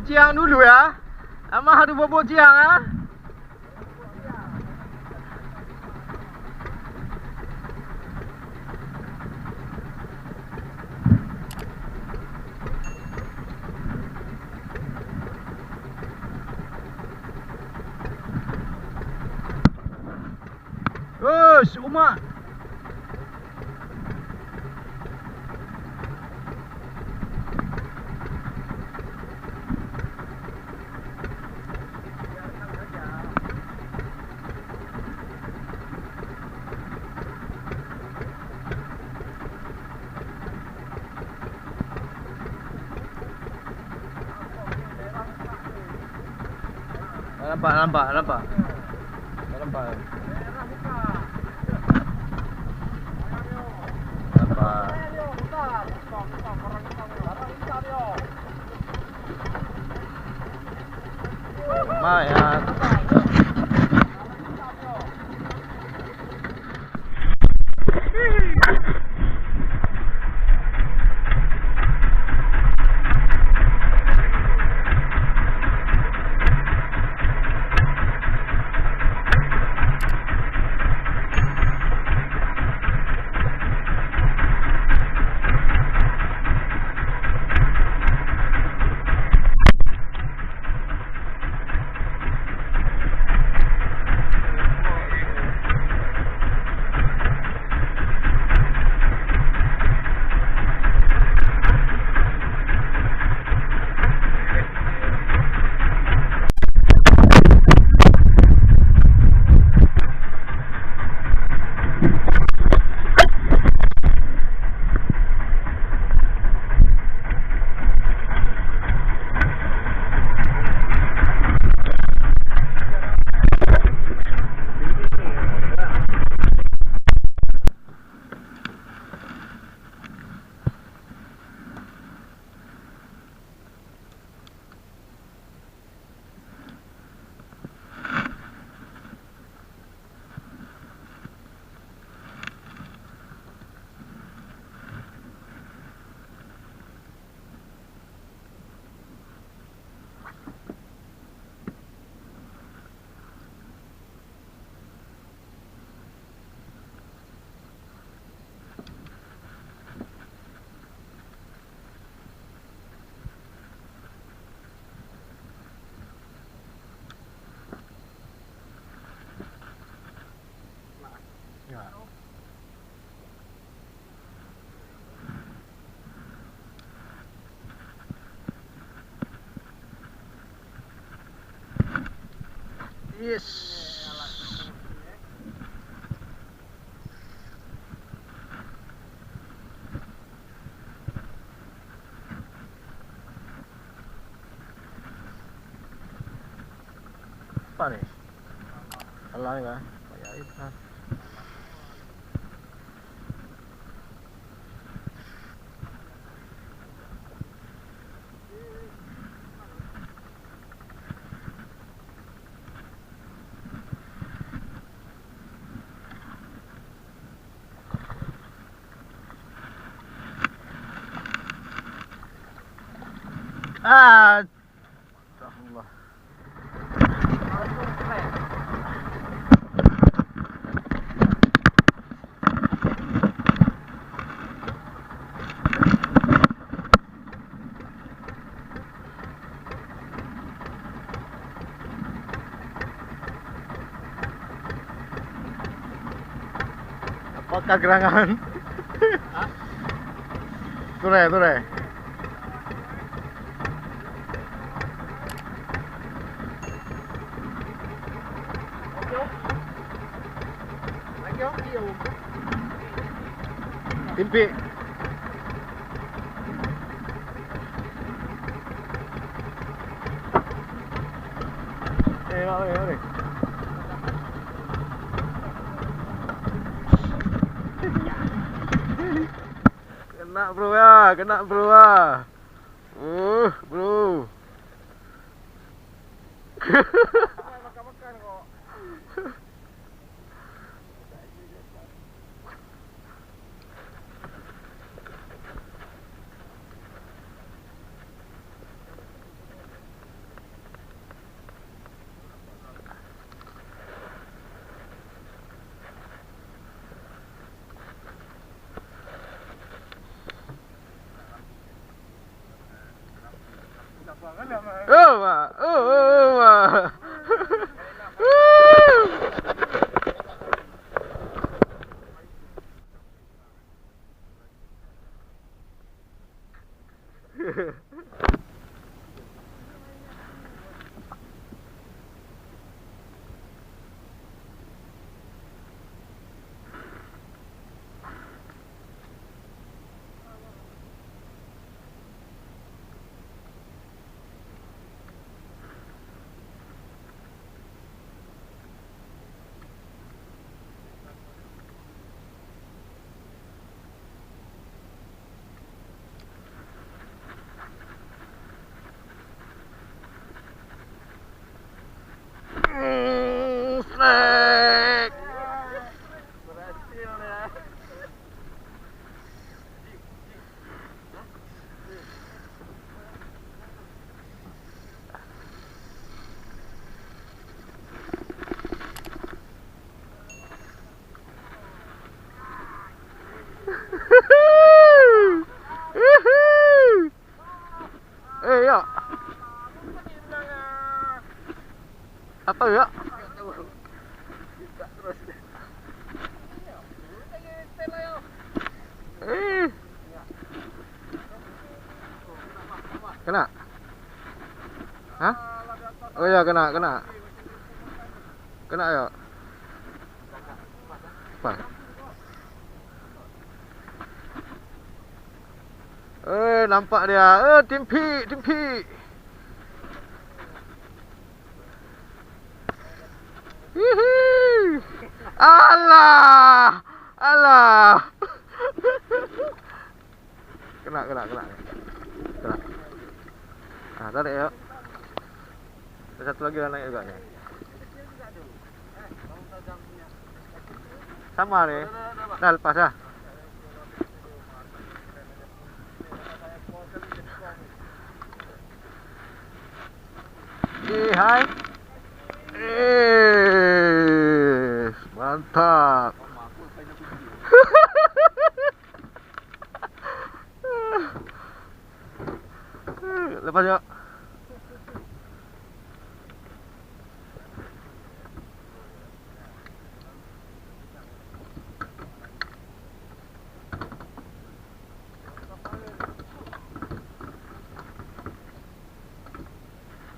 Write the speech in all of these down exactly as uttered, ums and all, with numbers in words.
Ciang dulu ya. Amah adu bobo ciang ya. Us, umak. Nampak, nampak, nampak. Nampak. Nampak. Lumayan. Ya. Yes. Apa ni? Salah ni lah. Payah air besar. Ah, astagfirullah. Apakah gerangan? Hah? Tureh, tureh. Timpik. Eh, mak, mak, mak. Kena, bro, ya, kena, bro, ya. Uh, bro. Eh. Kena? Hah? Oh ya, kena, kena. Kena ya. Pas. Eh, nampak dia. Eh, timpik, timpik. Hihi. Alah. Alah. Kena, kena, kena. Kena. Ah, tarik ya. Ada satu lagi dah naik juga ni. Sama ni. Dah lepas dah. Eh, hai. Eh, mantap. Lepas jap.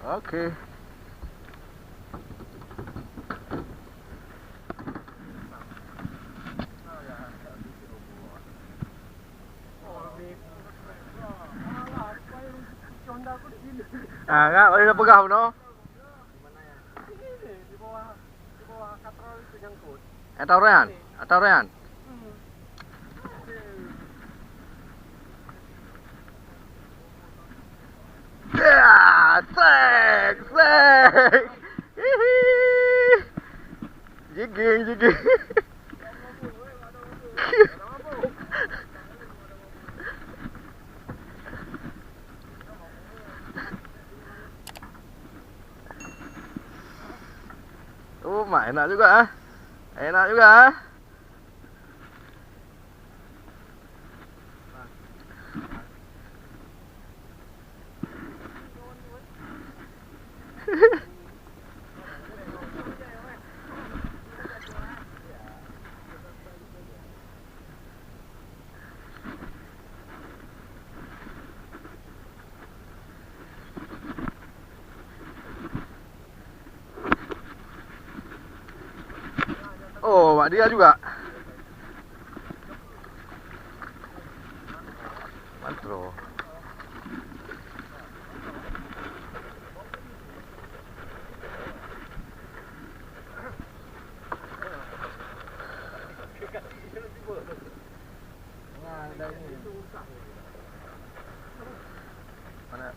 Oke. Ah, kan? Boleh pegang, no? Atau Ryan? Atau Ryan? Ya, sek, sek. Hihi. Jiging, jiging. Oh, mak, enak juga, ah. Enak juga, ah. Oh, mak dia juga. Mantap. Mana?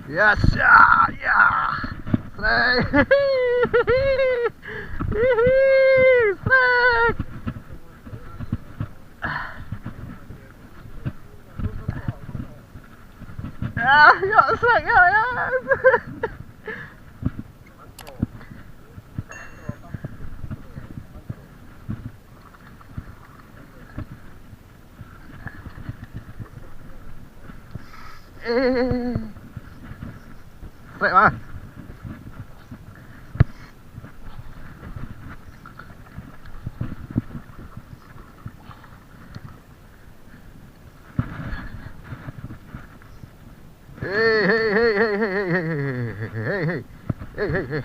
Yes, ya, ya. Strike. Hihi, strike. Ah, ya, strike, ya, ya. Eh. Strike mah. Hei, hei, hei.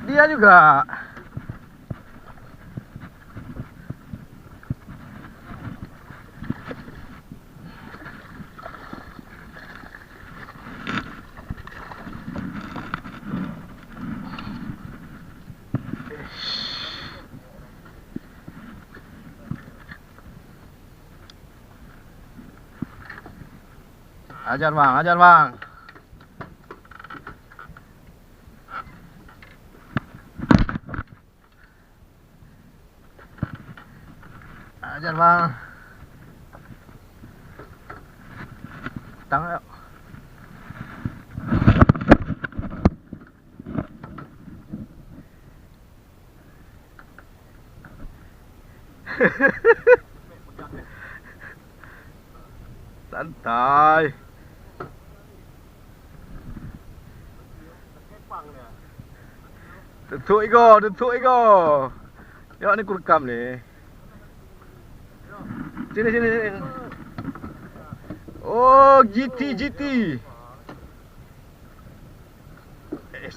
Dia juga. Ajar, Bang, ajar, Bang. Ajar, Bang. Tang, yuk. Santai. Tuntuk igo, tuntuk igo. Yuk, ni kurekam ni. Sini, sini, sini. Oh, G T, G T. Yes.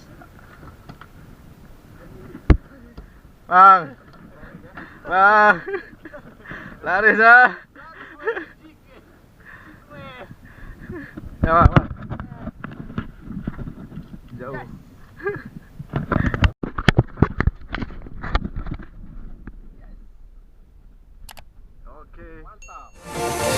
Bang. Bang. Laris ah. Ya, Bang, Bang. Jauh. Oke. Mantap.